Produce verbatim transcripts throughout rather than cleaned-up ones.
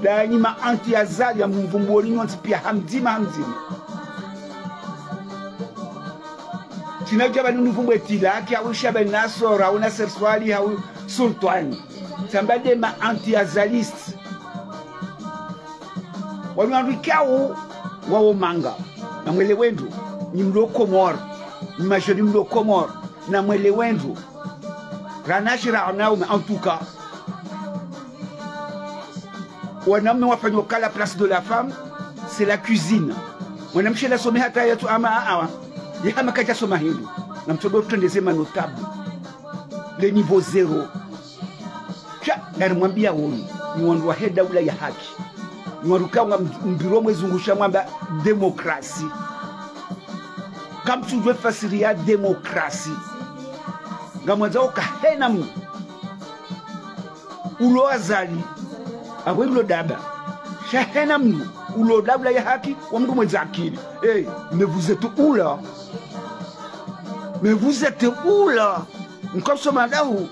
Ndanyi ma anti-Azali ya mvumbuoni nyontsi pia ha mdzima ha mdzima. Tsina udja pvanu nivumbuwe Tilaki, hau Shabani Nasor, hau Nasser Swalihi, hau Sultwani. Tsamba nde ma anti-Azalistes. Wanu wandru ikao wawo manga. Namwelewe ndro. Nyi mlo Komori. Nyi majeunes mlo Komori. Namwelewe ndro. Ranashira wanaume, en tout cas. Wanaume wafanya uka la place de la femme, c'est la cuisine. Mwanamshe la some hata yatsu ama awa. Ye hama kadja soma hindru. Namtsodo trendeze ma notables. Le niveau zéro. Sha, narimwambia wonu, nyi wandru wahe daula ya haki. Nyi wandru ikao ngamwambirwa mwezungusha mwamba démocratie. Kamtsudjuwa fasiri ya démocratie. Ngamwandzao uka hena mndru ulo Azali, apvo ilo daba. Sha hena mndru ulo daula ya haki, wa mndru mwendza akili. Eh, mais vous êtes où là? Mais vous êtes où là? Mkosoma dahu.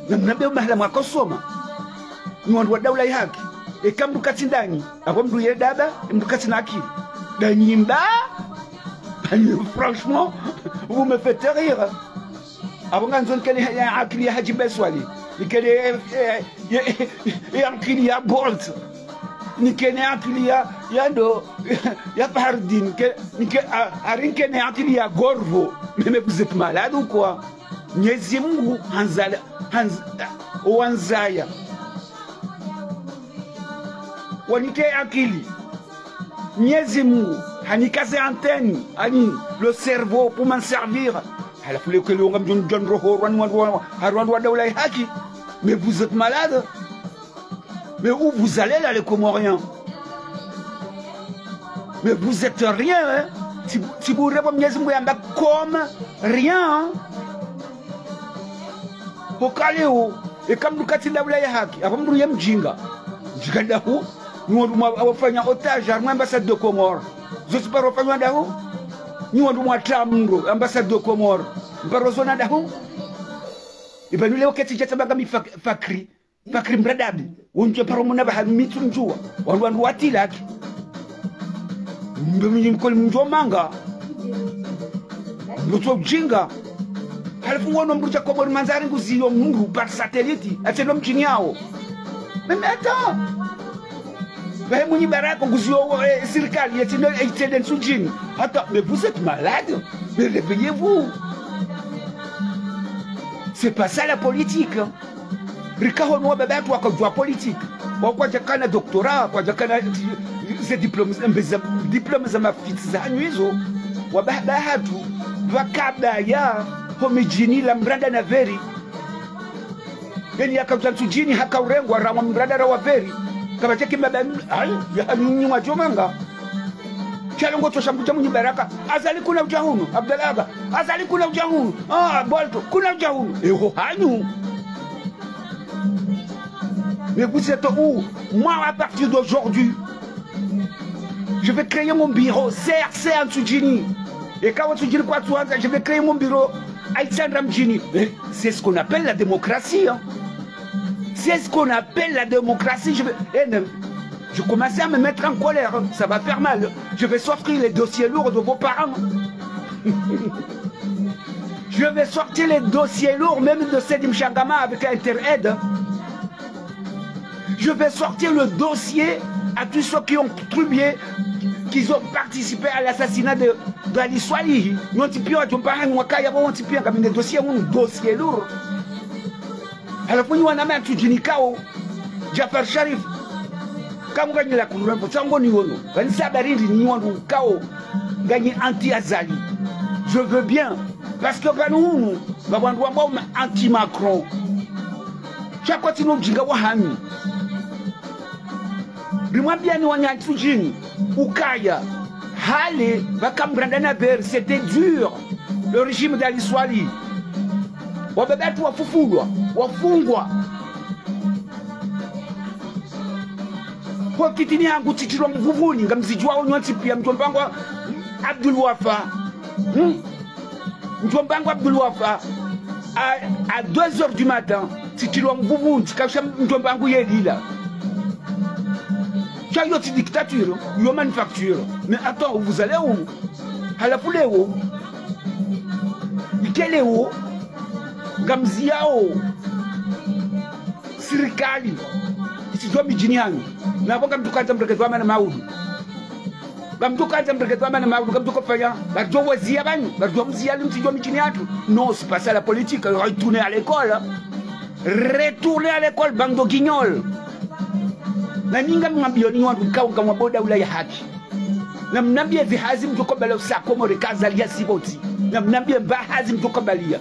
Namnambe mahala mwakosoma. Nyi wandru wa daula ya haki. Eka mndru katsi ndanyi, apvo mndru ye daba, mndru katsina akili. Ndanyi mba, franchement, vous me faites rire. Apvo ngandzo nikene ya akili ya Hadji Beswali. Nikene, eh, eh, eh, akili ya Bolt. Nikene akili ya, ya ndo, ya Fahardine. Nike, nike, a, ari nikene akili ya Gorvo. Mais, mais vous êtes malade ou quoi? Mnyezi Mungu handzala, handz-, owandzaya. Wanike akili. Mnyezi Mungu hanika ze antennes, ani le cerveau pour m'en servir. Halafu leo kele wonga mdjo ndrohorwa ni wandru wa, harwa wandru wa daula ya haki. Mais vous êtes malade. Mais où vous allez là, les Comoriens? Mais vous êtes rien, hein? Tsi, tsi bure bo Mnyezi Mungu yamba comme rien, hein? Hoka leo, eka mndru katsi daula ya haki, apvo mndru ye mdjinga. Mdjinga dahu, nyi wandru mwa, wafanya otage, harumwa ambassade de Comores. Zo tsi paro wafanya dahu, nyi wandru mwatra mndru, ambassade de Comores. Mparo zona dahu. Ipvanu leo ketsi djatsa banga mi fak-, fakri. Fakri mradabi, wondjo paro mona pvahanu mi tsumdjuwa, wandru wandru wa Tilaki. Mbe mnyi mkoli mndjo manga. Mndjo udjinga. Halafu wono mndru dja Komori Manzari nguziyo mndru par satellite, atsendo mdjini yawo. Mais, mais attends. Pvahe Mwinyi Baraka nguziyo, eh, sirikali, yatsendo, eh, yatsendo Ntsudjini. Attends, mais vous êtes malade. Mais réveillez-vous. C'est pas ça la politique, hein. Rika hunu wababa hatru wakadjuwa politique. Wakwadjakana doctorat, kwadjakana ze diplôme, mbe za, diplôme za mafitsi za hanyu izo. Wababa hatru, pvakabaya, ho midjini la mranda na veri. Beni yakadja Ntsudjini hakaurengwa ramwa mranda rawa veri. Kapvatsi ki mbaba, ayi, ya hanyu nyi mwadjo manga. Sha longo tsosha mndru dja Mwinyi Baraka. Azali kuna udja hunu, Abdallah Aga. Azali kuna udja hunu. Ah, Bolto, kuna udja hunu. Eho hanyu. Mais vous êtes où? Moi, à partir d'aujourd'hui, je vais créer mon bureau, C R C à Ntsudjini. Eka wa Ntsudjini kwatsuwandza, je vais créer mon bureau à Itsandra Mdjini. Mais c'est ce qu'on appelle la démocratie, hein. C'est ce qu'on appelle la démocratie. Je vais, eh, ne, je commence à me mettre en colère, hein. Ça va faire mal. Je vais sortir les dossiers lourds de vos parents. Je vais sortir les dossiers lourds, même de Said Mchangama avec Interaide. Je vais sortir le dossier à tous ceux qui ont contribué, qui ont participé à l'assassinat de, d'Ali Swalihi. Nyontsi pia wadjomba hanyu wakaya, wontsi pia ngamina dossier, un dossier lourd. Halafu nyi wanama Ntsudjini kao, Djafar Sharif, kamwe nganyi la kurura mbo, tsango ni wono. Pvani sababu rindri nyi wandru kao, nganyi anti-Azali. Je veux bien. Parce que pvanu hunu, pvwa wandru wambao ma anti-Macron. Sha kwatsi no udjinga wa hanyu. Rimwambiani wanyu Ntsudjini, ukaya, hale, pvaka mranda na veri, c'était dur. Le régime d'Ali Swalihi. Wababa hatru wafufulwa, wafungwa. Ho kitini hangu tsitrilwa Mvuvuni, ngamzidjuwao nyontsi pia, mdjomba wangu Abdul Wafa. Hmm? Mdjomba wangu Abdul Wafa, à, à deux heures du matin, tsitrilwa Mvuvuni, tsikausha mdjomba wangu yelila. Sha iyo tsi dictature, iyo manufacture. Mais attends, vous allez où? Halafu leo, ike leo, ngamziyao sirikali, itsidjo midjini hanyu. Na pvo ngamdjo kandza mrekeze wa mana maudu. Ngamdjo kandza mrekeze wa mana maudu, ngamdjo kofanya, ngaridjo waziya pvanu, ngaridjo mziya ili mtsidjo midjini hatru. Non, c'est pas ça la politique, retournez à l'école. Retournez à l'école, bande de guignols. Na nyi ngamwambiyo nyi wandru mkao ngamwambo daula ya haki. Namnambiye ze hazi mdjo kubaliya usa Komori kazaliya sipvotsi. Namnambiye mba hazi mdjo kubaliya.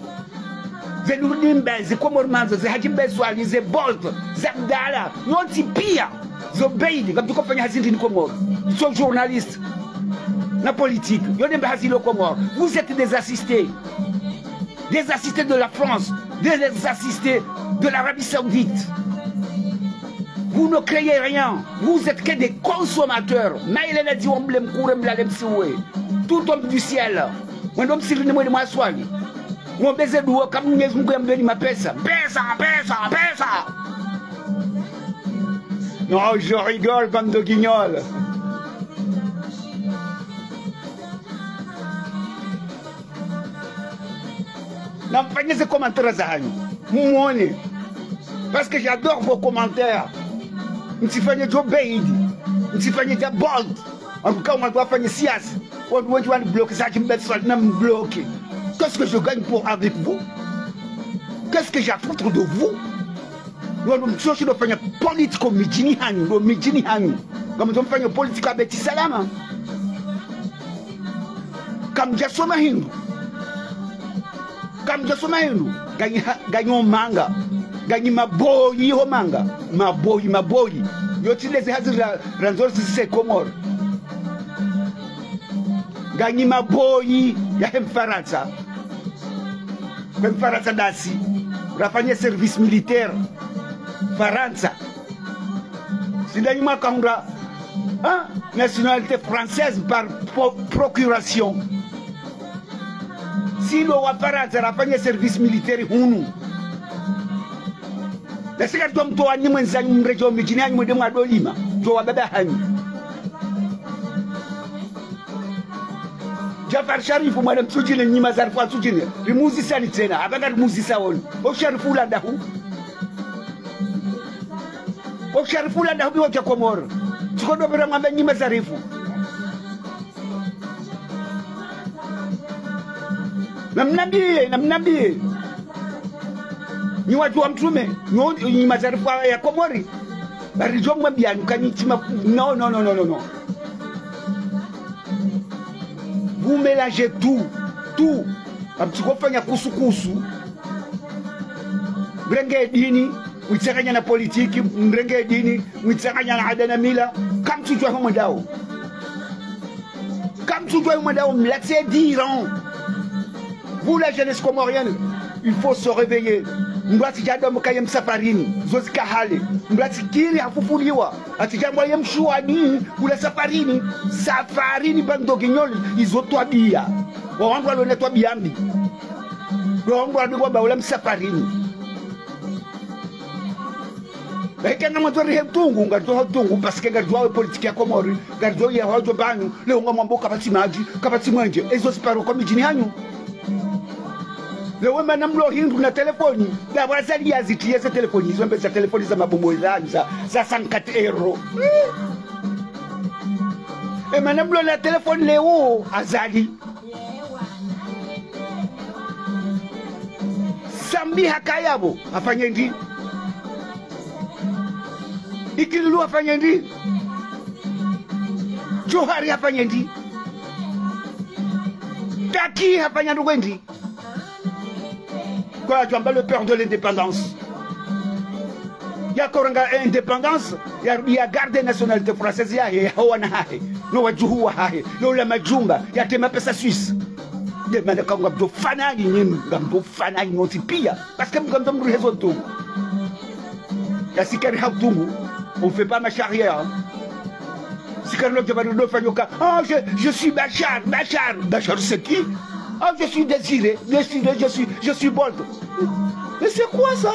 Ze nurudi mba ze Komori mandzo, ze Hadji Mbae Swalihi, ze Bolt, ze Abdallah, nyontsi piya. Zo Beidi, ngamdjo kofanya hazi ndrini Komori? Zo journaliste na politique. Yo nde mba hazi lo Komori. Vous êtes des assistés. Des assistés de la France, des assistés de l'Arabie Saoudite. Vous ne créez rien. Vous êtes que des consommateurs. Maele na dziwa mle mkure mlale msiwe. Tout tombe du ciel. Mwendo msirini mwende mwaswali. Mwombeze dua ka Mwenyezi Mungu yamveni mapesa. Pesa, pesa, pesa. Non, je rigole, bande de guignols. Namfanye ze commentaires zahanyu. Mwone. Parce que j'adore vos commentaires. Mtsifanye djo Beidi. Mtsifanye dja Bolt. En tout cas, wandru wafanye siasa. Wandru wendji wani bloquer, sa Hadji Mbae Swalihi na mbloquer. Qu'est-ce que je gagne pour, avec vous? Qu'est-ce que j'ai à foutre de vous? Wandru mtsoshi ndo fanya politique midjini hanyu, ndo midjini hanyu. Ngamdjo mfanya politique ha Beti Salama. Kamdjasoma hindru. Kamdjasoma hindru. Nganyi ha-, nganyi ho manga. Nganyi maboyi ho manga. Maboyi, maboyi. Yo tsi nde ze hazi ra, randzo rizise Komori. Nganyi maboyi yahe Mfarantsa. Kwe Mfarantsa ndasi. Rafanye service militaire Farantsa. Si ndanyi mwakahundra, hein, nationalité française par po-, procuration. Si ndo Wafarantsa rafanye service militaire hunu. Nasi karitso mtowa nyi mwendza nyi mredjee midjini hanyu mwende mwado lima. Ndo wababa hanyu. Djafar Sharifu, mwana Mtsudjini, Nyima Zarifu Watsudjini. Rimuzisani tsena, apvanga rimuzisa woni. O Sharifu ula ndahu? O Sharifu ula ndahu biwo dja Komori? Tsiko ndo pvira mwambe Nyima Zarifu. Namnambiye, namnambiye. Nyi wadjuwa mtrume, nyo, Nyima Zarifu ya Komori. Bari djo mwambiya nuka nyi tsima, non, non, non. Vous mélangez tout, tout. Kamtsiko fanya kusu-kusu. Mrenge dini, mwitsanganya na politique, mrenge dini, mwitsanganya na ada na mila. Kamtsudjuwa ho mwendao. Kamtsudjuwa ho mwendao, mlatse d'Iran. Vous, la jeunesse comorienne, il faut se réveiller. Mndru atsidja domo kaye msafarini, zo zika hale. Mndru atsikiri hafufuliwa. Atsidja mwaye mshuwani, ula safarini. Safarini bande de guignols, izo twabiya. Wawandru walona twabiya mbi. Wawandru wabigwa ba ula msafarini. Eka ngamwandzo rihe utungu, ngaridjo ha utungu, parce que ngaridjuwa we politique ya Komori, ngaridjo ye hwadjo pvanu, leo ngamwambo kapvatsi madji, kapvatsi mwenje, ezo ziparo ko midjini hanyu. Leo mana mlo hindru na telefoni, na wazali ya zitiye ze telefoni, izo mbe za telefoni za mabobo za, za, za cinquante euros. E mana mlo na telefoni leo, Azali. Sambi hakaya pvo, hafanye ndri? Ikililou hafanye ndri? Djohar hafanye ndri? Taki hafanya ndrongoo ndri? Kwa djwamba le père de l'indépendance. Yakoranga indépendance, ya, ya garde nationalité française yahe, ya wana hahe, no wadjuhu wahahe, no ula majumba, ya tema pesa Suisse. Nde mana ka ngamdjo fanani nyi, ngamdjo fanani nyontsi piya. Parce que ngamdjo mdru hezo tu. Ya si kari ha utungu, on fait pas marche arrière, hein. Si kari lo djabari lo fanyoka, ah, je, je suis Bachar, Bachar. Bachar, c'est qui? Ah, je suis Désiré, Désiré, je suis, je suis Bolt. Mais c'est quoi ça?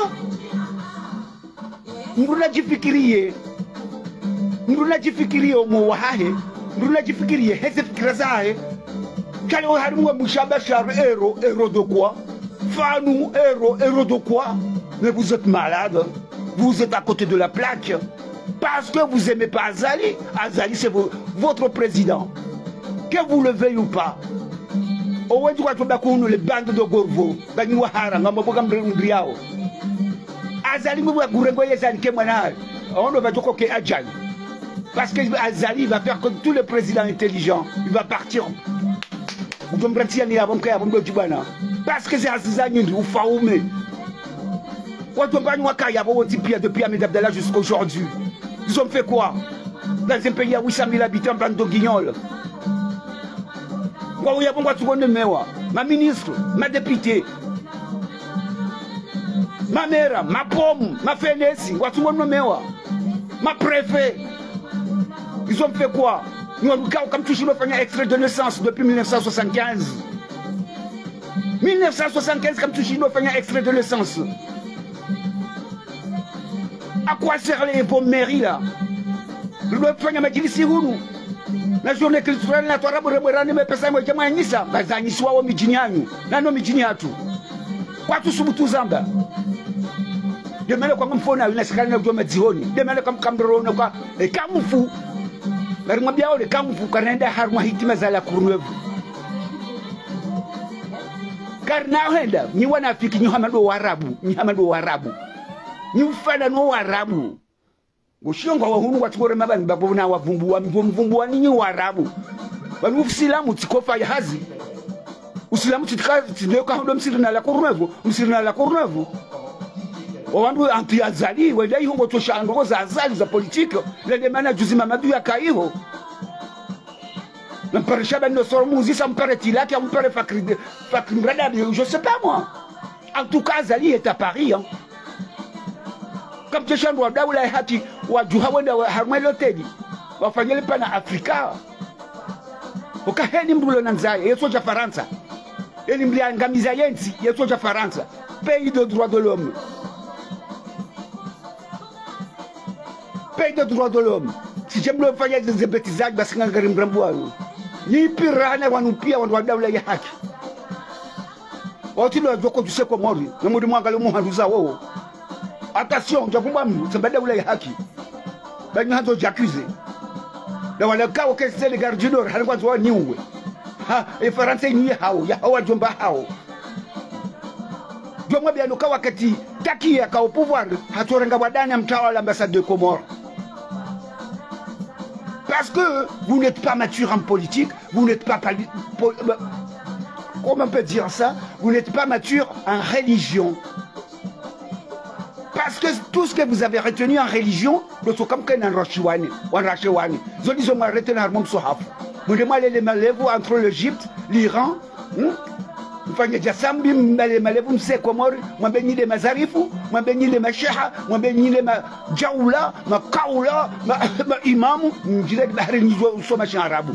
Mdru nadjifikiriye. Mndru nadjifikiriye omwe wahahe, mndru nadjifikiriye heze fikira zahahe. Kale wo harimwa msha Bashar, héros, héros de quoi? Fanu, héros, héros de quoi? Mais vous êtes malade, vous êtes à côté de la plaque. Parce que vous aimez pas Azali, Azali c'est vo-, votre président. Que vous le veuillez ou pas. Owendji watsoba kunu les bandes de Gorvo, banyi wahara, ngambo boga mre-, mriao. Azali mwe wa gurengo yezani ke mwana. Ondo batoko ke ajali. Parce que Azali va faire comme tous les présidents intelligents. Il va partir. Udombratia ni abo mkaya abo mdo djibana. Parce que c'est Aziza Nyindi, ufaume. Watu wambanyi wakaya abo wontsi pia depuis Ahmed Abdallah jusqu'aujourd'hui. Ils ont fait quoi? Dans un pays à huit cent mille habitants, bande de guignols. Kwa uya bongo watu wonemewa. Ma ministres, ma députés. Ma maires, ma POM, ma FNS, watu wonemewa. Ma préfets. Ils ont fait quoi? Nous, en tout cas, comme toujours, on fait un extrait de naissance depuis mille neuf cent soixante-quinze. Mille neuf cent soixante-quinze, comme toujours, on fait un extrait de naissance. À quoi sert les, vos mairies là? Lulofanya madjilisi hunu. Na journée culturelle na twarabu remwerani mepesa mwe djamwa nyisa. Bazanyisiwa wo midjini yanyu. Na no midjini yatru. Kwatsu subutu zamba. Demele kwa mfona, yuna sikana na udjoma dzihoni. Demele kwa mkamdoro na kwa, e, kamufu. Nari mwambia ole kamufu, karenda harumwa hitima za La Courneuve. Karina henda, nyi wanafiki, nyi hama ndo warabu, nyi hama ndo warabu. Nyi ufana no warabu. Ngoshiongo wa hunu watsingore mabani babo na wavumbuwa, mvumbuwa ninyi warabu. Wanu usilamu tsi kofa ya hazi. Usilamu tsi tika, tsi nde ka hondo msiri na La Courneuve, msiri na La Courneuve. Owandru anti Azali, wenda ihongo tosha ndrongoo za Azali za politique, lende mana juzi Mamadu yaka iho. Mpare Shabani no soro muzisa, mpare Tilaki, mpare Fakri, Fakri Mradabi, je sais pas moi. En tout cas, Azali est à Paris, hein. Kamtesha ndo wa daula ya haki, wadjuha wenda wa harumwa loteli, wafanyele pana Afrika. Oka heni mndru lo na nzaye, ye sodja Farantsa. Eni mndru ya ngamiza yentsi, ye sodja Farantsa. Pays de droits de l'homme. Pays de droits de l'homme. Si djemlo fanya ze, ze bêtises, basi ngangari mrambo wanu. Nyi pia rahana wanu pia wandru wa daula ya haki. Wati lo djoko djuse Komori. Na mudi mwangalo muhanduza wowo. Attention, djakumba mnu, samba daula ya haki. Banyi handzo djakize. Na wala kawo ke Sénégal du Nord, hali kwandzo waniuwe. Ha, e Farantsa inu ya hawo, ya hawo djomba hawo. Djomba bianu ka wakati Taki yaka au pouvoir, hatsorenga wadani amtawala ambassade de Comores. Parce que vous n'êtes pas mature en politique, vous n'êtes pas pali-, po-, euh, comment on peut dire ça? Vous n'êtes pas mature en religion. Parce que tout ce que vous avez retenu en religion, donc c'est comme que nan rashiwani, wan rashiwani. Zo ndizo mwa retenir harumwa msuhafu. Mwende mwalele malevu entre l'Égypte, l'Iran, hmm? Mfanye djasambi, mlele malevu mse Komori, mwambe nyi nde mazarifu, mwambe nyi nde masheha, mwambe nyi nde madjaula, makaula, ma, maimamu, mdjile bahari nyi zo usoma shiarabu.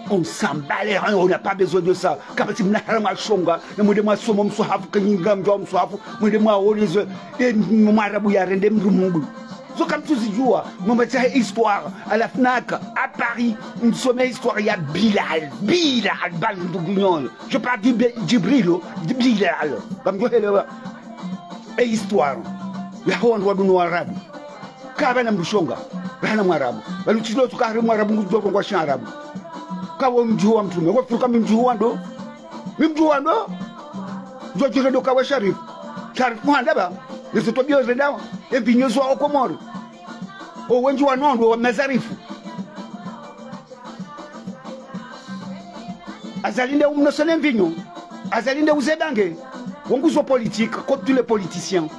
On s'en bat les reins, on n'a pas besoin de ça. Kapvatsi mna haja mwa shonga, na mwende mwasoma msuhafu, kanyinga mdjuwa msuhafu, mwende mwaone zo, e, mwarabu yarende mdru mdru. Zo kamtsuzidjuwa, mwamba tsahe histoire, à la FNAC, à Paris, msome histoire ya Bilal, Bilal, Bal Ndugunyol. Je parle de Be-, Djibril, de Bilal. Kamdjohelewa. E histoire. Ya hawa wandru wadunu warabu. Kapvana mdru shonga, rahana mwarabu. Baluchilo tuka hari mwarabu ngudjo kongwa shiarabu. Kawo mdjuwa mtrume, kwa furuka mi mdjuwa ndo. Mi mdjuwa ndo. Djo djire ndo kawa Sharif. Sharif muhanda ba. Nezo twabiya zendao. E vinyo zo wa Komori. O wendji wa nondo wa mazarifu. Azali nde umnosele mvinyo. Azali nde uze bange. Wo nguzo politique, comme tous les politiciens.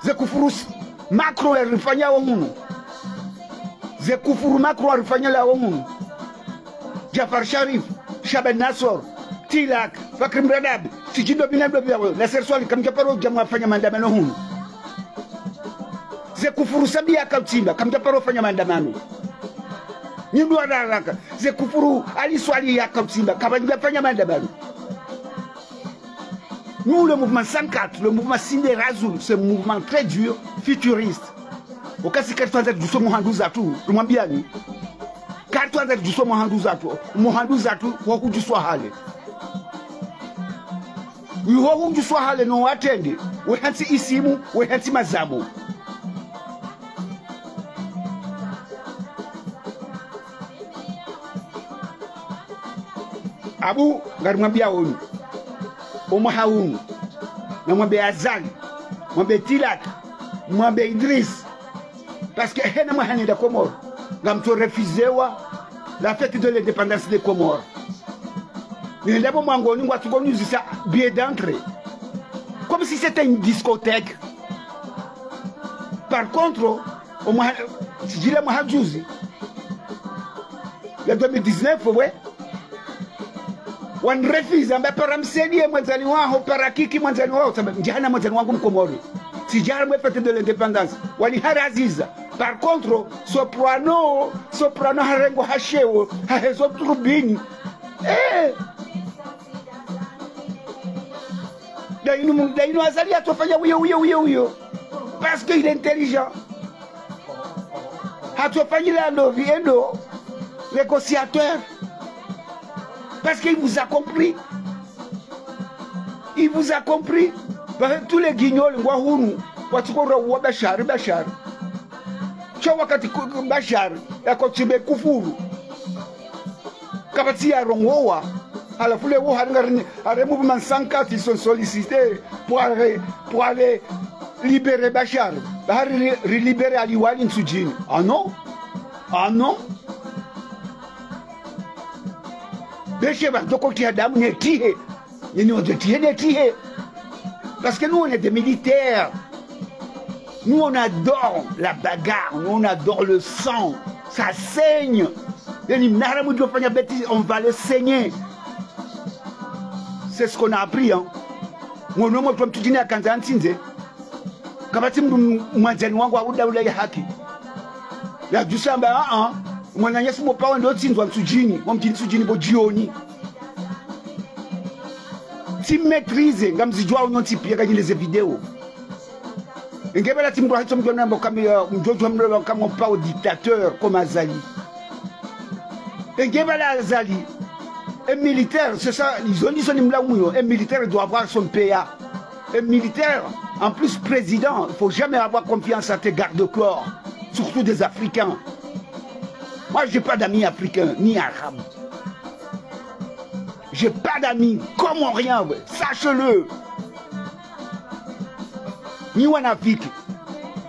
Ze kufuru s-, Macron yarifanyao hunu. Ze kufuru Macron yarifanyao hunu. Djafar Sharif, Shaban Nassor, Tilak, Fakri Mradabi, Sijindo Binado Biawe, Nasser Swali, kamdjaparo djamwa fanya maandamano hunu. Ze kufuru Sambi yaka utsimba, kamdjaparo fanya maandamano. Nyi ndo wararaka. Ze kufuru Ali Swali yaka utsimba, kamdjafanya maandamano. Nous, le mouvement cent quatre, le mouvement Sinde Razou, c'est un mouvement très dur, futuriste. Okasi karitsuandza ridjuse omuhandru zatru, rimwambiyani. Karitsuandza ridjuse omuhandru zatru, omuhandru zatru, wo hudjuswa hale. Uwo hudjuswa hale no watrende, we hantsi isimu, we hantsi mazamo. Abu, ngarimwambiyao nyi. Omwaha unu. Namwambe Azali. Mwambe Tilak. Mwambe Idriss. Parce que hena mwaha nenda Comores. Ngamtso refusewa la fête de l'indépendance des Comores. Nenda pvo mwangoni ngwatsuko nuzisa billet d'entrée. Comme si c'était une discothèque. Par contre, omwaha, tsidjila mwaha juzi. Ya deux mille dix-neuf, ouais. Wanirefusa, amba para msaidiye mwandzani waho, para kiki mwandzani waho. Tsamba, ndjahana mwandzani wangu Mkomori. Tsidjahana mwe fête de l'indépendance. Waniharaziza. Par contre, Soprano, Soprano harengo hasheo, hahezo trubini. Eh! Dayinu, dayinu Azali hatsofanya uyo, uyo, uyo, uyo. Parce qu'il est intelligent. Hatsofanyila ndo viendo négociateur. Parce qu'il vous a compris. Il vous a compris. Parce que tous les guignols, ngwa hunu, watsuko rawa Bashar, Bashar. Sha wakati ku-, Bashar, yako tsi be kufuru. Kapvatsi yarongowa. Halafu leo hari ngari, hari mouvement cent quatre, ils sont sollicités pour aller, pour aller libérer Bashar. Hari ri-, rilibérer Ali Wali Ntsudjini. Ah non? Ah non? Beshe ba doko tiha damu ne tihe. Nini on doit tirer, tirer. Parce que nous, on est des militaires. Nous, on adore la bagarre. Nous, on adore le sang. Ça saigne. Nini mnara mdjo fanya bêtise, on va le saigner. C'est ce qu'on a appris, hein. Mwana mwa Ntsudjini yakandza antsindze. Kapvatsi mndru mwandzani wangu wa udaula ya haki. Yadjusamba, ah, ah. Mwananyasi mo pawa ndo tsindzwa Ntsudjini, mo mdjini Ntsudjini bo djioni. Tsi maîtrise, ngamzidjuwa nyontsi piya kanyile ze vidéo. Nge bala tsi mndru hatso mdjo namba kama, euh, mdjo djuwa mndru kama pawa dictateur, comme Azali. Nge bala Azali, un militaire, c'est ça, ils ont dit, ils ont dit, un militaire doit avoir son P A. Un militaire, en plus président, il faut jamais avoir confiance à tes gardes-corps, surtout des Africains. Moi, j'ai pas d'amis africains, ni arabes. J'ai pas d'amis comoriens, ouais. Sache-le. Ni wanafiki.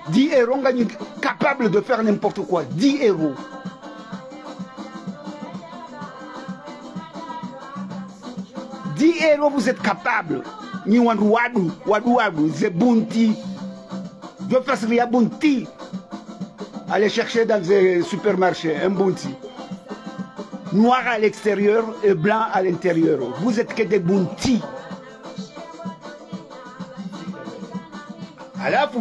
Dix euros, ngani capable de faire n'importe quoi. Dix euros. Dix euros, vous êtes capable. Ni wandru wadu, wadu, wadu, ze bounty. Je fais rien bounty. Allez chercher dans les supermarchés un bounty. Noir à l'extérieur et blanc à l'intérieur. Vous êtes que des bounty. Halafu,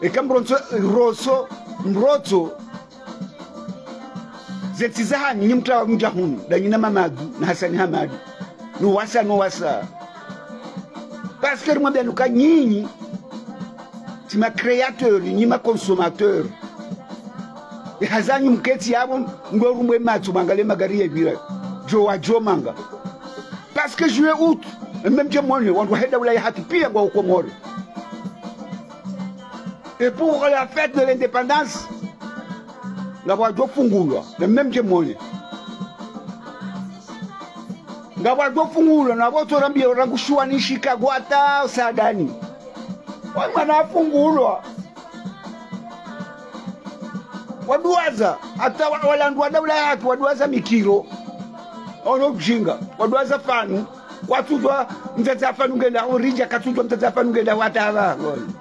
eka mronso, roso, mrotso, ze ntsi zahanyu, nyi mtsaha mdja hunu, ndanyi na Mamadu, na Hasani Hamadi. No wasa, no wasa. Parce que rimwambiya nuka nyinyi, tsi ma créateurs, nyi ma consommateurs. Ye hazi yanyu mketsi yapvo, ndo rumbwe matso, mwangalie magari yepvira. Djo wa djo manga. Parce que juillet, août, même je m'en, wandru wahenda wula ya haki piya ngwa Komori. Et pour la fête de l'indépendance, ngapvo wadjo fungulwa, na même je m'en. Ngapvo wadjo fungulwa, na pvo tsorambiya rangu shuwa ni Chicago hata Saadani. Wa mwana afungulwa. Waduwaza, hata wa-, walandru wa daula ya haki, waduwaza mikiro. Ono ujinga, waduwaza fanu. Kwatsudjuwa mdzadze wa fanu ngenda, uridja katsudjuwa mdzadze wa fanu ngenda, watava, ngoni.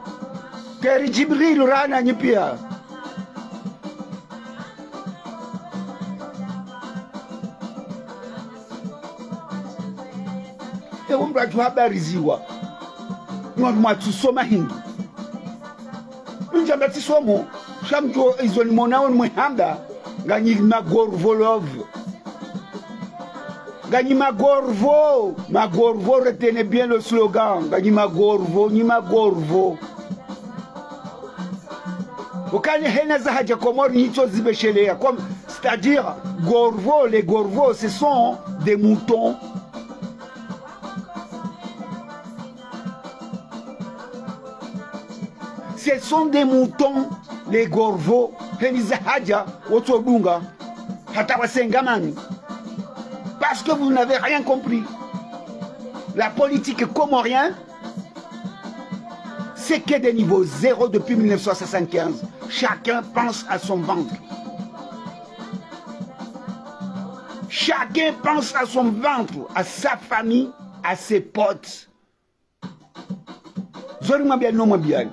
Keri Djibril rana nyi piya. Ewe mndru adjo habariziwa. Nwa mwatsusoma hindru. Ndjamba tsisomo, sha mdjo izo nimonao nimwehamba, nganyi magorvo love. Nganyi magorvo, magorvo, retenez bien le slogan, nganyi magorvo, nyi magorvo. Kokani hena za hadja Komori nitso zibesheleya. Comme, c'est-à-dire, Gorvo, les Gorvo, ce sont des moutons. Ce sont des moutons, les Gorvo. Heni za hadja, wotso dunga. Hata wasenga mani. Parce que vous n'avez rien compris. La politique comorienne, c'est que des niveaux zéro depuis mille neuf cent soixante-quinze. Chacun pense à son ventre. Chacun pense à son ventre, à sa famille, à ses potes. Zo ri mwambiani no mwambiani.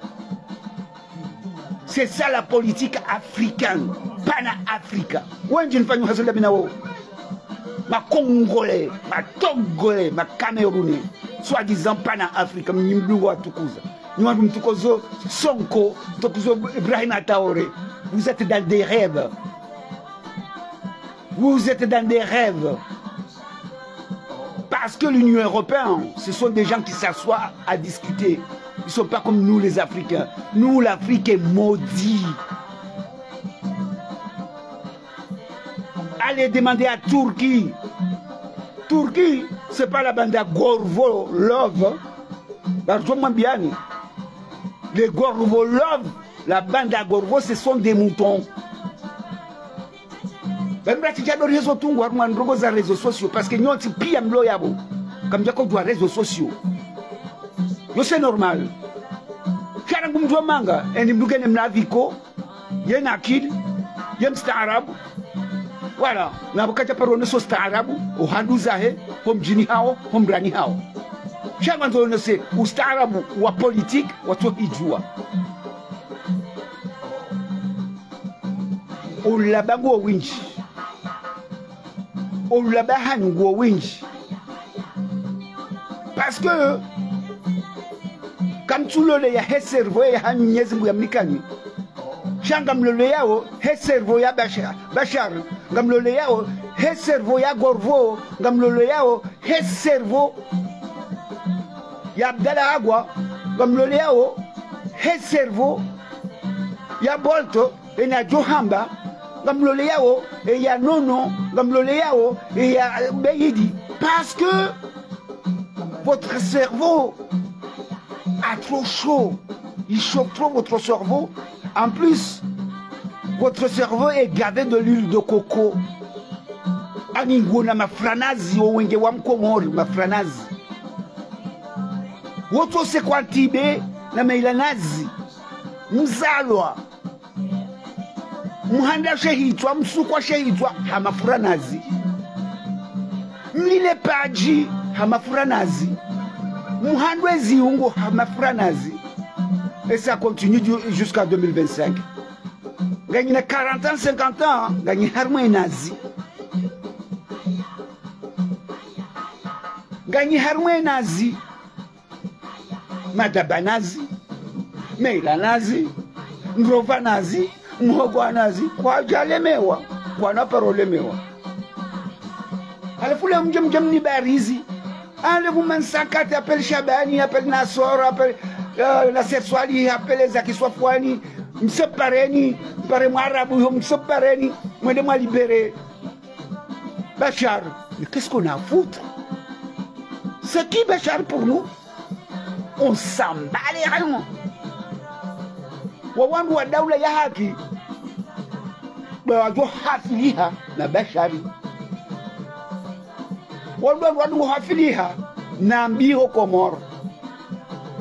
C'est ça la politique africaine, panafricaine. Wendji nifanyao hazi ndami na wo. Ma Congolais, ma Togolais, ma Camerounais, soi-disant panafricains, mnyi mdungo watukuza. Nyi wandru mtukuzo Sonko, mtukuzo Ibrahim Traoré. Vous êtes dans des rêves. Vous êtes dans des rêves. Parce que l'Union européenne, ce sont des gens qui s'assoient à discuter. Ils sont pas comme nous les Africains. Nous, l'Afrique est maudite. Allez demander à Turquie. Turquie, c'est pas la bande à Gorvo Love. Pardon, mwambiani. Les Gorvo Love, la bande à Gorvo, ce sont des moutons. Bambi ratsidja dori hezo tungu harumwa ndrongo za réseaux sociaux, parce que nyontsi pia mlo yapvo. Kamdjaka udjuwa réseaux sociaux. Yo c'est normal. Sha rangu mdru wa manga, eni mdru ngena mnaviko, yena akili, ye mstaarabu. Voilà, na pvo kadja paro oneso ustaarabu, ohandru zahe, ho mdjini hawo, ho mrani hawo. Sha ngwandzo onese ustaarabu wa politique, watso hidjuwa. Oulaba nguwo windji. Oulaba hanyu nguwo windji. Parce que, kamtsu loleya he cerveau ya hanyu Mnyezi Mngu ya mnikani. Sha ngamloleyao he cerveau ya Bashar, Bashar. Ngamloleyao he cerveau ya Gorvo. Ngamloleyao he cerveau ya Abdallah Agwa. Ngamloleyao he cerveau ya Bolto, ena djo hamba, ngamloleyao, e ya Nono, ngamloleyao, e ya Beyidi. Parce que votre cerveau a trop chaud. Il chauffe trop votre cerveau. En plus, votre cerveau est gavé de l'huile de coco. Ani ngwona mafranazi, owenge wa Mkomori, mafranazi. Wontsi wose kwa ntibe na maila nazi. Mzalwa. Muhandra she hitswa, msukwa she hitswa, ha mafura nazi. Mlile padji, ha mafura nazi. Muhandre ziungo, ha mafura nazi. Et ça continue ju-, jusqu'à deux mille vingt-cinq. Nganyina quarante ans, cinquante ans, nganyi harumwa nazi. Nganyi harumwa nazi. Madaba nazi, maila nazi, mrova nazi, mhogo nazi, kwadja lemewa, kwana paro lemewa. Halafu le mdje, mdje mnibarizi. Allez vous m'en sakate, appelle Shabani, appelle Nassor, appelle, euh, Nasser Swalihi, appelle Zaki Swafwani, msepareni, mpare Mwarabu yo, msepareni, mwende mwa libérer Bashar. Mais qu'est-ce qu'on a à foutre ? C'est qui Bashar pour nous ? On s'en bat les reins. Wawandru wa daula ya haki, ba wadjo hafiliha na Bashari. Wandru, wandru wadjo hafiliha na mbi ho Komori.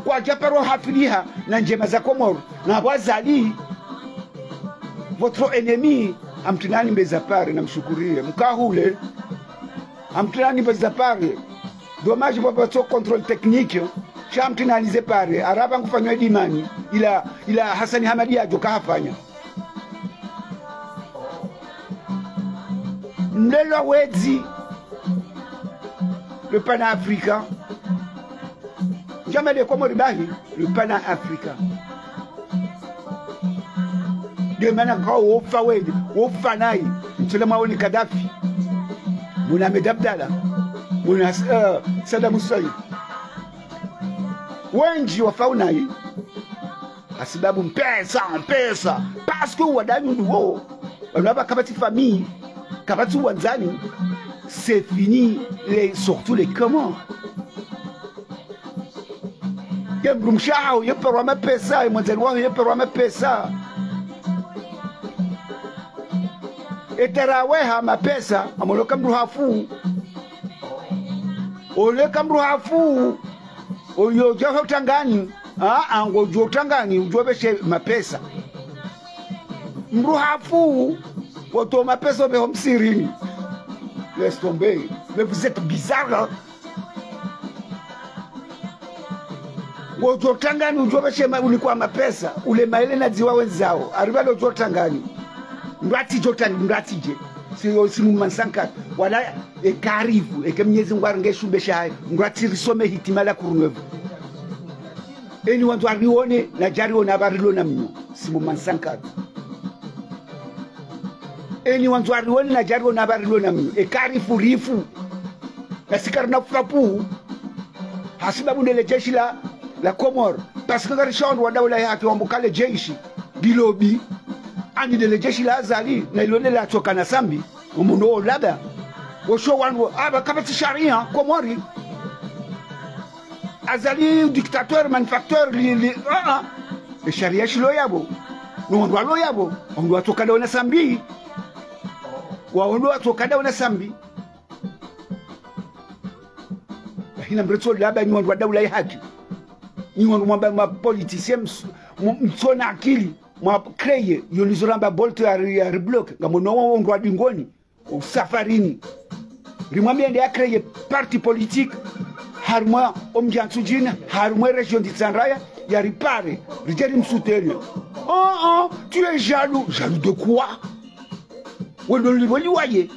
Kwadja paro hafiliha na ndjema za Komori. Na pvwa Azali, votre ennemi, hamtrinani mbeza pare, namshukuriye. Mkahule, hamtrinani mbeza pare. Dommage pvwa pvatso contrôle technique, sha hamtrinani ze pare. Araba ngufanywa edimani, ila, ila Hassani Hamadi yadjo kahafanya. Mlelwa wedzi, le panafricain. Jamais les Comores bahi, le panafricain. Nde mana kawo wofa wende, wofa nayi, mtsole mwaoni Kadhafi. Muna Ahmed Abdallah. Muna, euh, Saddam Hussein. Wendji wafa unayi. Hasibabu mpesa, mpesa. Parce que wananyangu wo, wana ba kapvatsi famille, kapvatsi wandzani, c'est fini, les, surtout les Comores. Ye mdrumshe waho, ye parwa mapesa, ye mwandzani waho, ye parwa mapesa. Ye taraweha mapesa, amoloka mdru hafu. Oleka mdru hafu, oyo djaho tangani, a, a, ngodjo tangani, udjo beshe mapesa. Mdru hafu, woto mapesa obeho msirini. Laisse tomber. Mais vous êtes bizarre, hein? Ngodjo tangani, udjo beshe ma-, unikwa mapesa, ule maele na dziwa wendzao, ariba lo djo tangani. Mdru atsidjo tang-, mdru atsidje. Si, si mu mansankat. Wala, e karifu, eke Mnyezi Mngu arenge shumbe shahayi. Mdru atsirisome hitima la Courneuve. Eni wandzo arione, na djariona aba rilo na mnyo. Si mu mansankat. Eni wandzo arione, na djariona aba rilo na mnyo. E karifu, rifu. Na si karina kufa pu. Hasibabu ndele jeshi la, la Comores. Parce que ngarishawo wandru wa daula ya haki wambuka le jeshi. Bilobi. Ani ndele jeshi la Azali. Na ilo ndele latsoka na Sambi. Omuno olaba. Wosho wandru. Aba kapvatsi sharia. Comores. Azali dictateur, malfaiteur, li, li, a, a. E sharia shilo yabo. No wandru walo yabo. Wandru watsoka dawo na Sambi. Wa wandru watsoka dawo na Sambi. Hina mretso laba nyi wandru wa daula ya haki. Nyi wandru mwamba ma politiciens ms-, m-, mtsona akili. Mwa créer, yo nizo ramba Bolt ya ri-, ya ribloquer. Ngamono wo wandru wa dingoni. Usafarini. Rimwambia nde ya créer parti politique. Harumwa omdji wa Ntsudjini, harumwa région de Tsandraya, ya ripare, ridje rimsoutenir. Oh, oh, tu es jaloux. Jaloux de quoi? Wendo lilwe liwaye.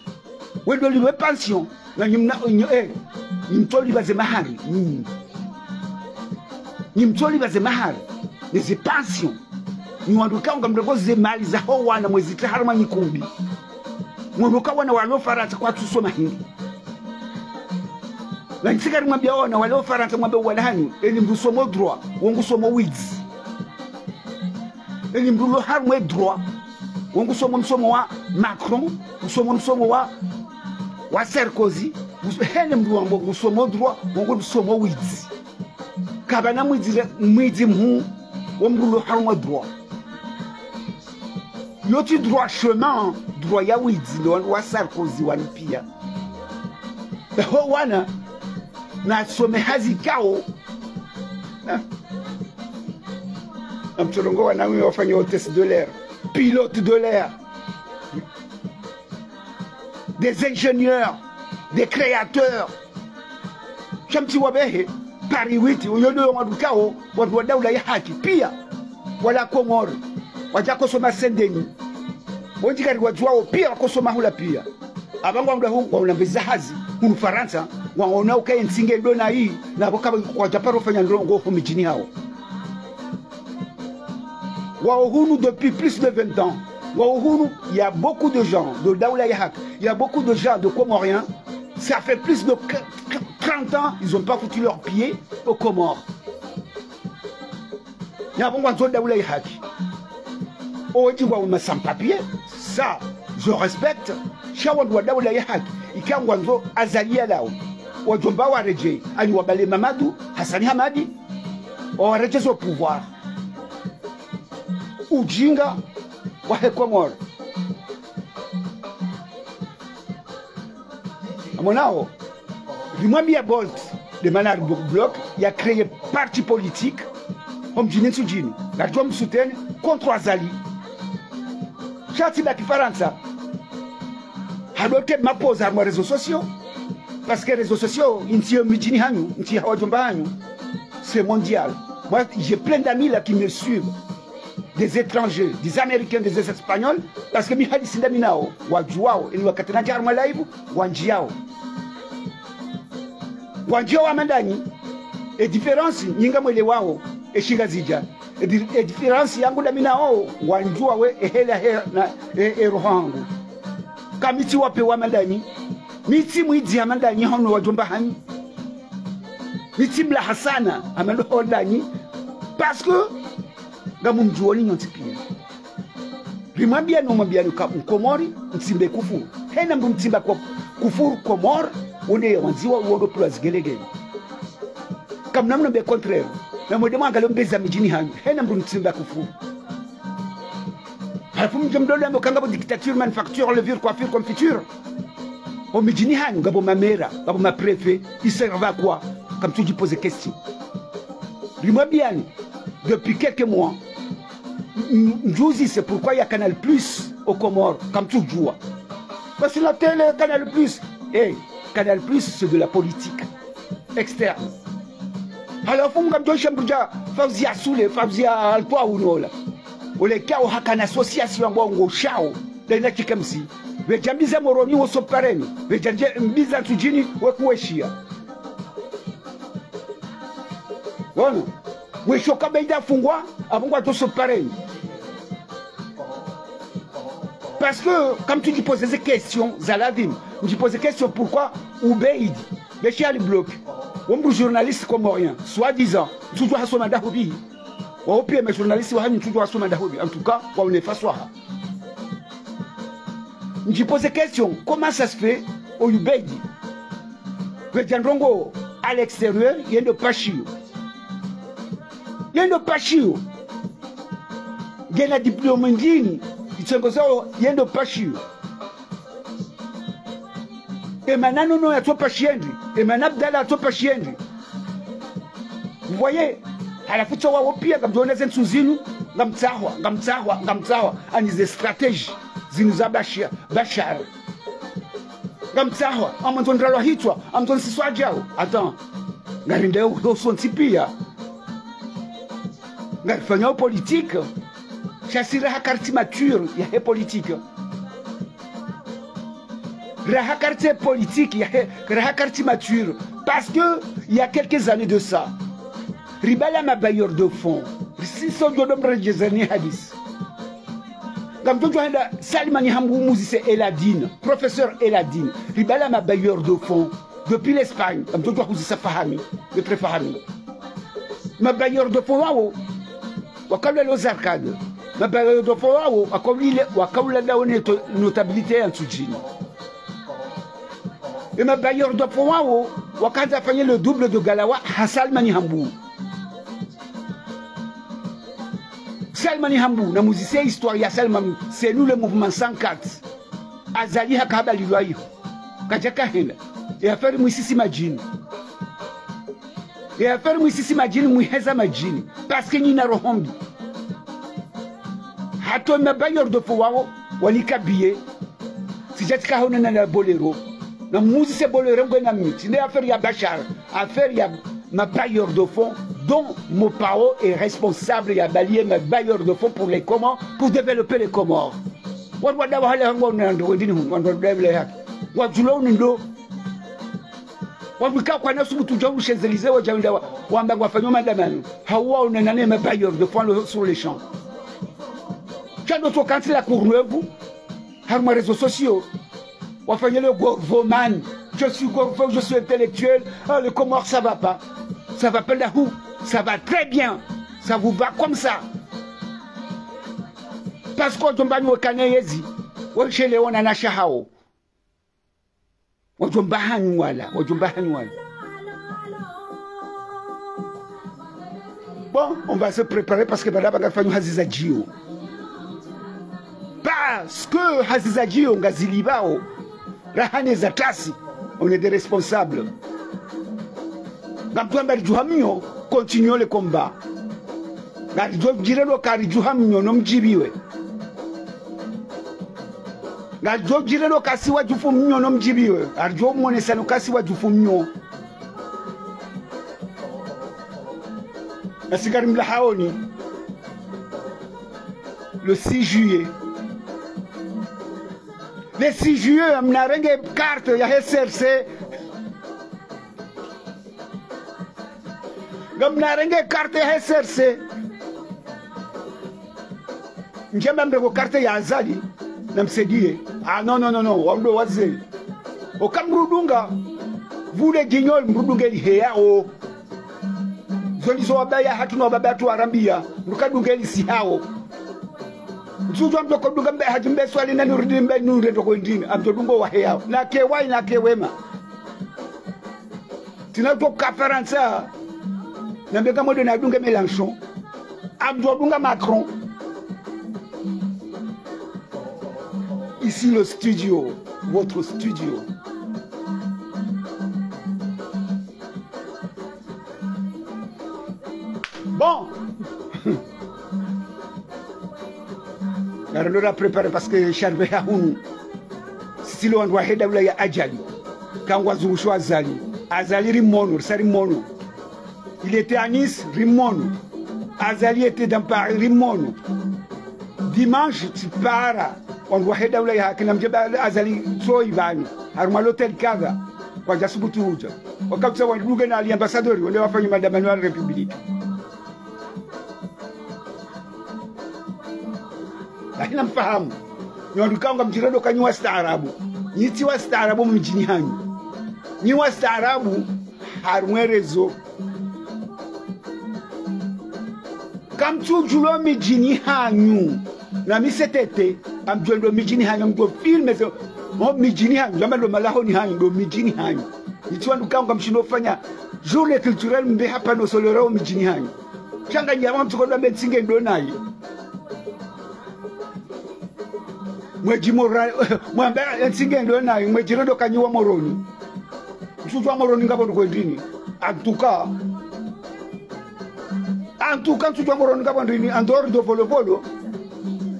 Wendo lilwe pension. Na nyi mna, nyi, eh, nyi mtolipva ze mahari. Mm. Nyi mtolipva ze mahari. Ne ze pension. Nyi wandru kaunga mrengo ze mali zaho wana mwezi tsi harumwa nyikumbi. Mwono ka wana walo Farantsa kwatsu soma hindri. Na nyi tsika rimwambia wana walo Farantsa mwambe wala hanyu, eni mdru somo droit, wo ngu somo widzi. Eni mdru lo harumwa e droit, wo ngu somo msomo wa Macron, ngu somo msomo wa, wa Sarkozy, ngu-, hene mdru wambo ngu somo droit, wo ngu somo widzi. Kapvana mwidzi le, mwidzi mhuu, wo mdru lo harumwa e droit. Yo tsi droit chemin, droit ya widzi, ndo wandru wa Sarkozy wanu pia. Ho wana, na some hazi kao. Eh. Na mtsorongo wana wi wafanya hôtesse de l'air, pilote de l'air. Des ingénieurs, des créateurs. Sha mtsi wabehe, Paris huit, uyo ndo wandru kao, wandru wa daula ya haki, pia, wala Komori, wadja kosoma Saint-Denis. Wondji kari wadjuwao, pia wakosoma hula pia. Aba ngwandao hu, ngwaona mbeza hazi, hunu Farantsa, ngwaona uka ye ntsi nge ndo na yi, na bo kaba kwadja paro fanya ndrongo ho midjini hawo. Wao hunu depuis plus de vingt ans. Wao hunu, il y a beaucoup de gens de daula ya haki. Il y a beaucoup de gens de Comoriens. Ça fait plus de trente ans, ils ont pas foutu leur pied aux Comores. Ni abo ngwandzo daula ya haki. Owendji ngwao ma sans-papiers, ça, je respecte. Sha wandru wa daula ya haki, ika ngwandzo Azali yalawe, wadjomba waredjei, ani wabale Mamadou Hassani Hamadi, wawaredjeze au pouvoir. Ujinga wahe Komori. Amonao, rimwambia Bolt, de manière blo-, bloc, ya créer parti politique, ho mdjini Ntsudjini, ngaridjo msoutenir contre Azali. Sha tsi baki Farantsa. Hadote mapoza harumwa réseaux sociaux. Parce que réseaux sociaux, ntsi yo midjini hanyu, ntsi ya wadjomba hanyu, c'est mondial. Moi, j'ai plein d'amis là qui me suivent. Des étrangers, des Américains, des Espagnols, parce que mi hadisi ndami nao, wadjuwao, eni wakati nadja harumwa live, wandjiao. Wandjiao wa mandanyi, e différence, nyi ngamwelewao, e shingazidja. E di-, e différence yangu ndami nao, wandjuwa we, e hela he, na, e, e roho hangu. Ka mi tsi wape wa mandanyi, mi tsi mwidzi ha mandanyi, hono wadjomba hanyu. Mi tsi mlaha sana, ha mando ho ndanyi. Parce que, Ngamumdjuoni nyontsi piya. Rimwambiyani, umwambiyani ka Mkomori, mtsimbe kufuru. Hena mndru mtsimba kwa kufuru Komori, wone ya wandziwa, wondo pulwa zigelegele. Kamna mna mbe contraire. Na mwende mwangaliye mbeza midjini hanyu. Hena mndru mtsimba kufuru. Halafu mdje mdole ambe ka ngapvo dictature, manufacture, levure, coiffure, confiture. Omidjini hanyu, ngapvo mamera, ngapvo mapréfet, ils servent à quoi? Kamtsudji poser question. Rimwambiyani, depuis quelques mois, m-, m-, mdjuzi, c'est pourquoi il y a Canal Plus aux Comores, kamtsudjuwa. Parce que la télé, Canal Plus, eh, Canal Plus, c'est de la politique externe. Halafu ngamdjosha mdru dja Fauzia Sule, Fauzia Altwa unola. Ole kya o hakana association ngwa ngo shao, dayina T K M C. Wedja mbiza Moroni wo sopareni, wedja ndje mbiza Ntsudjini we kuweshiya. Wono, wesho ka Beida afungwa, apvo ngwadjo sopareni. Parce que, kamtsudji poser ze question za ladhimu, mdji poser question pourquoi Ubeidi, be shi ali bloqué. Wo mndru journaliste comorien, soi-disant, ntsudjuwa hasoma ndahu pvi. Wawo piya ma journaliste wahanyu ntsudjuwa hasoma ndahu pvi. En tout cas, wawo ne faswaha. Mdji poser question, comment ça se fait, o Ubeidi wedja ndrongoo à l'extérieur, yende opashiyo. Yende opashiyo. Ngena diplôme ndjini, itsengozao yende opashiyo. Emana Nono yatsopashi yendri, Emana Abdallah yatsopashi yendri. Vous voyez? Halafu tsi wawo piya, ngamdjoona ze ntsu zinu, ngamtsahwa, ngamtsahwa, ngamtsahwa. Ani ze stratégie zinu za Bashar, Bashar. Ngamtsahwa, amwandzo ndralwa hitswa, amwandzo nsiswa djao. Attends. Ngarinde ho sontsi piya. Ngarifanyao politique. Sha si raha kartsi mature yahe politique. Raha kartsi politique yahe, raha kartsi mature. Parce que il y a quelques années de ça, ribala ma bailleurs de fonds. Si so djodo mredjezeni hadisi. Ngamdjodjo henda Salimani Hambu muzise Eladine, professeur Eladine. Ribala ma bailleurs de fonds depuis l'Espagne. Ngamdjodjo huzisa Fahami, maître Fahami. Ma bailleurs de fonds wawo, wakaula les arcades. Ma bailleurs de fonds wawo, wakaulile, wakaula dawo ne to-, notabilité ya Ntsudjini. E ma bailleurs de fonds wawo, wakandza fanye le double de Galawa, ha Salimani Hambu. Salimani Hambu, namuzise histoire ya Salimani, c'est nous le mouvement cent quatre. Azali haka habalilwa iho. Kadjaka henda. E affaire mwisisi madjini. E affaire mwisisi madjini, mwiheza madjini. Parce que nyina roho mbi. Hata ma bailleurs de fonds wawo, wanika billet. Sidjatsika hona na, na Bolero. Namuzise Bolero ngwena mi. Tsi nde affaire ya Bashar. Affaire ya ma bailleurs de fonds, dont Mopao est responsable, yabaliye ma bailleurs de fonds pour les Comores, pour développer les Comores. Wandru wadawa hale hangwa unando, wendini hunu, wandru wadawa hale haki. Wadjula unindo. Wandru ika kwana subutu dja ulushenzeleze wadja wenda wa, wamba ngwafanyao madamano. Hawa unanane ma bailleurs de fonds le, sur les champs. Tsi ndo tso kantsi la Courneuve, harumwa réseaux sociaux. Wafanye le gorvoman. Je suis gorvo, je suis intellectuel. Ah, les Comores, ça va pas. Ça va pas là où? Ça va très bien. Ça vous va comme ça. Parce que wadjomba hanyu wekane yezi. Weshele wona na shahao. Wadjomba hanyu wala, wadjomba hanyu wala. Bon, on va se préparer parce que bala ba ngarifanyo hazi za djio. Parce que hazi za djio ngazilipvao. Raha ne za tasi, on est des responsables. Ngamdjo amba ridjuha mnyo, continuons le combat. Ngaridjo djirelo ka ridjuha mnyo no mdjibiwe. Ngaridjo djirelo ka si wadjufu mnyo no mdjibiwe. Ngaridjo monesa no ka si wadjufu mnyo. Nasi ngarimlahaoni. Le six juillet. Le six juillet, mnarenge carte yahe C R C. Ngamnarenge carte yahe C R C. Ndjamba mrenge carte ya Azali, namsaidiye. Ah, non, non, non, non, wandru wazee. Oka mrudunga, vule djinyoli mrudunge liheyao. Zo ndizo wabaya hatru na wababa hatru warambia. Mdru kadunge lisi hawo. Ntsudjuwa mdru kodunga mbe hadji mbe swali na nuridi mbe nure ndo kwendini. Amdjo dungo wahe yawo. Na kewayi na kewema. Tsina utoka Farantsa. Na mbe kamwedjo na dunge Mélenchon. Amdjo dunga Macron. Ici le studio, votre studio. Bon. Ngarendo ra préparer parce que sha ripveha hunu. Sisi lo wandru wahe daula ya Azali. Kangwazungushwa Azali. Azali rimono, risa rimono. Il était à Nice, rimono. Azali était dans Paris, rimono. Dimanche, tsipara. Wandru wahe daula ya haki na mdjeba Azali tsoyi pvanu. Harumwa l'hôtel kadha. Kwadja subutu udja. Wakabisa wandru ngena ali ambassadeur, wende wafanye madamano ya République. Lakini mfahamu. Nyi wandru ikao ngamdjirendo ka nyi wastaarabu. Nyi tsi wastaarabu mdjini hanyu. Nyi wastaarabu harumwa réseau. Kamtsudjuwa midjini hanyu. Na mi setete, amdjwendo midjini hanyu, amdjo filmer zo, mo midjini hanyu, djamba ndo malahoni hanyu, ndo midjini hanyu. Nyi tsi wandru ikao ngamshindo fanya journée culturelle mbe hapvanu solera wo midjini hanyu. Sha nganyi yamwa mtsuko ndo mbe ntsi ngendo nayi. Mwedji mora, mwamba ntsi ngendo nayi, mwedjirendo ka nyi wa Moroni. Ntsudjuwa Moroni ngapvo ndo kwendini. En tout cas, en tout cas, ntsudjuwa Moroni ngapvo ndrini, en dehors de Volovolo.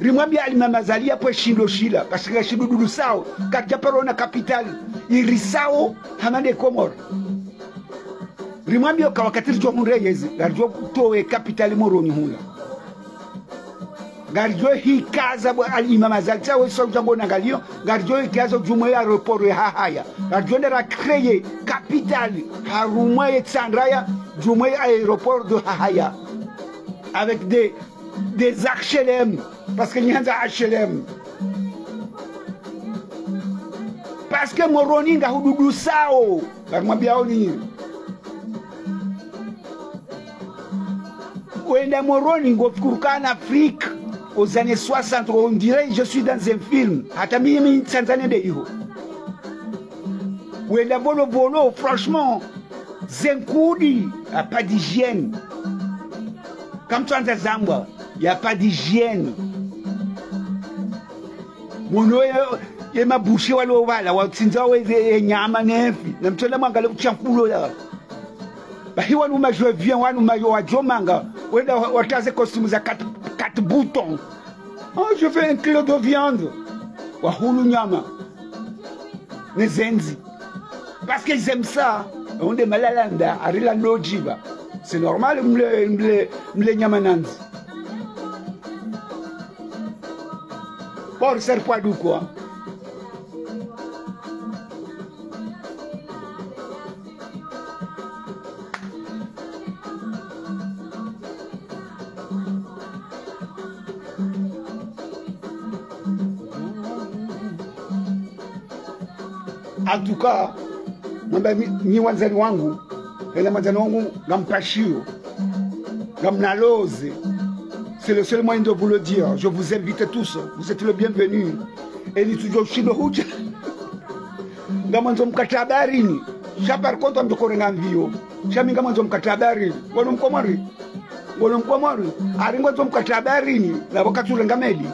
Rimwambia Ali Mama Azali yapvo shindo shila, kashika shindo dudu sawo, kadja paro na capitale, iri sawo, hama nde Komori. Rimwambia ka wakati ridjo hundre yezi, ngaridjo towe capitale Moroni hula. Ngaridjo hikaza bo Ali Mama Azali, tsawe so django na ngaliyo, ngaridjo hikaza djumwe ya aéroport ya Hahaya. Ngaridjo nde ra créer capitale, harumwa ye Tsandraya, djumwe ya aéroport de Hahaya. Avec des, des H L M. Parce que nyi handza H L M. Parce que Moroni ngahududu sawo. Ngarimwambia oni. Wenda Moroni ngofikiri ka en Afrique, aux années soixante, on dirait je suis dans un film. Hata mimi Tanzanie nde iho. Wenda Volovolo, franchement, ze nkudi, y a pas d'hygiène. Kamtsuandza zambwa, y a pas d'hygiène. Mwono ye, ye mabushe walo pvala, watsindza we ze, ye nyama ne nfi. Na mtsona mwangalie kutshamfulo ya. Bahi wanu ma je viens, wanu ma wadjomanga. Wenda wa-, watraze costume za quatre, quatre boutons. Oh, je veux un kilo de viande. Wahulu nyama. Ne zendzi. Parce qu'ils aiment ça. Onde malalanda, arila no djiba. C'est normal, mle, mle, mle nyama nandzi. Bon, ça sert pas du quoi. En tout cas, mwamba mi, mi wandzani wangu, ena mwandzani wangu, ngampashiyo, ngamnaloze. C'est le seul moyen de vous le dire. Je vous invite tous. Vous êtes le bienvenu. Eni tsudjo shindo hudja. Ngamwandzo mkatre habarini. Sha par contre, amdjo korenga mvio. Sha mi ngamwandzo mkatre habarini. Ngono Mkomori. Ngono Mkomori. Ari ngwandzo mkatre habarini. Na wakati urenga meli.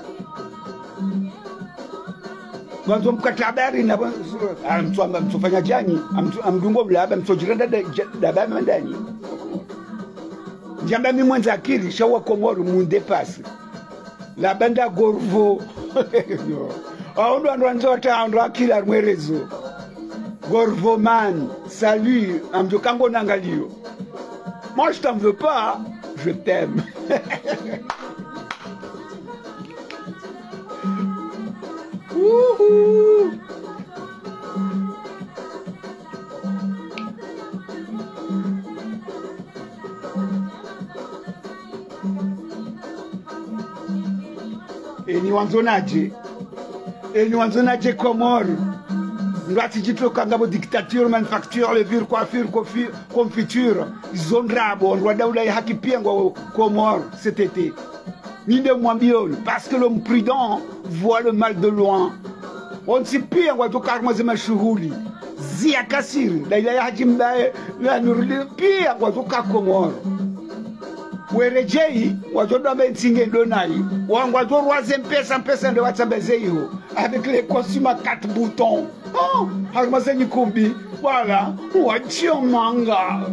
Ngwandzo mkatre habarini. Na wa-, ah, mtsu amba, mtsufanya djani. Amtsu, amdungo ulaba, mtsudjiranda da, da, da, ba mandani. Djamba mi mwendza akili, sha wa Komori, munde pasi. Laba nda gorvo. Aondo ando andzo ata ando akili harumwa réseau. Gorvo man, salut, amdjo kango nangaliyo. Moi, je t'en veux pas, je t'aime. Wouhou. Eni wandzo nadje. Eni wandzo nadje Komori. Ndo atsi djitro kangapvo dictature, manufacture, levure, coiffure, confi-, confiture. Izo ndrabo, ndo daula ya haki pia ngwao Comores, C T T. Nyi nde mwambioni, parce que l'homme prudent voit le mal de loin. Wontsi pia ngwadjo ka harumwa ze mashuhuli. Zia Kasiri, Laila ya Hadji Mbae, la Nurli, pia ngwadjo ka Comores. Weredjei, ngwadjo dwamba ntsi nge ndo nayi. Wa ngwadjo rwaze mpesa, mpesa ndo watsamba ze iho. Avec les costumes à quatre boutons. Oh, harumwa ze nyikumbi, voilà, wa Tchiomanga.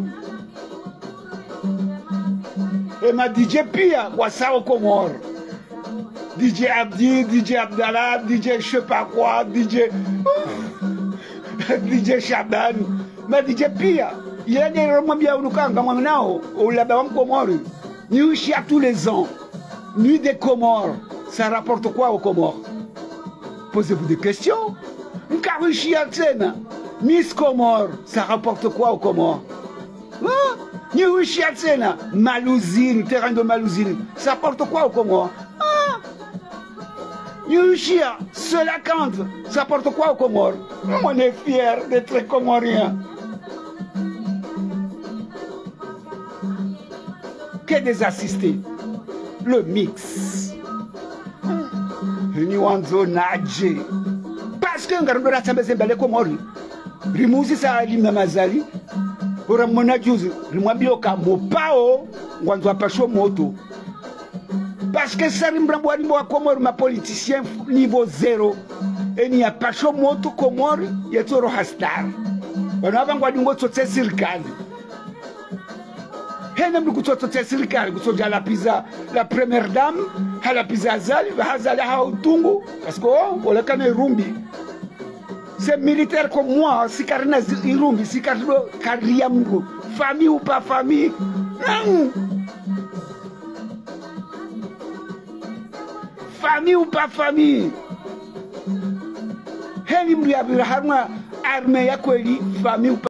E ma D J pia, wa sao Comores. D J Abdi, D J Abdallah, D J je sais pas quoi, D J, D J Shaban. Ma D J pia, yende romwambia unu kanga mwanao, ulaba wa Mkomori. Nyi huishia tous les ans. Nuit des Comores, ça rapporte quoi aux Comores ? Posez-vous des questions. Nkahuishia tsena. Miss Comores, ça rapporte quoi aux Comores ? Hein ? Nyi huishia tsena. Maluzini, terrain de Maluzini, ça apporte quoi aux Comores ? Hein ? Nyi huishia Cœlacanthes, ça apporte quoi aux Comores ? On est fier d'être comorien. Que des assistés. Le mix. Nyi wandzo nadje. Parce que ngaridjo ratsamba ze mbali Komori. Rimuzisa Ali Mama Azali. Ora mwana juzi, rimwambio ka Mopao, ngwandzo apasho moto. Parce que sa rimrambwa rimbo wa Komori ma politiciens niveau zéro. Eni yapasho moto Komori, yetsoro hastar. Pvanu apva ngwadungo tsotse sirikali. Hena mndru kutsotso tse sirikali, kutsodja lapviza la première dame, halapviza Azali, Azali ha utungu, parce que, oh, olakana irumbi. C'est militaire comme moi, si karina zi-, irumbi, si karina kariya mndru. Famille ou pas famille. Non. Famille ou pas famille. Heni mndru yapvira harumwa armée ya kweli, famille ou pas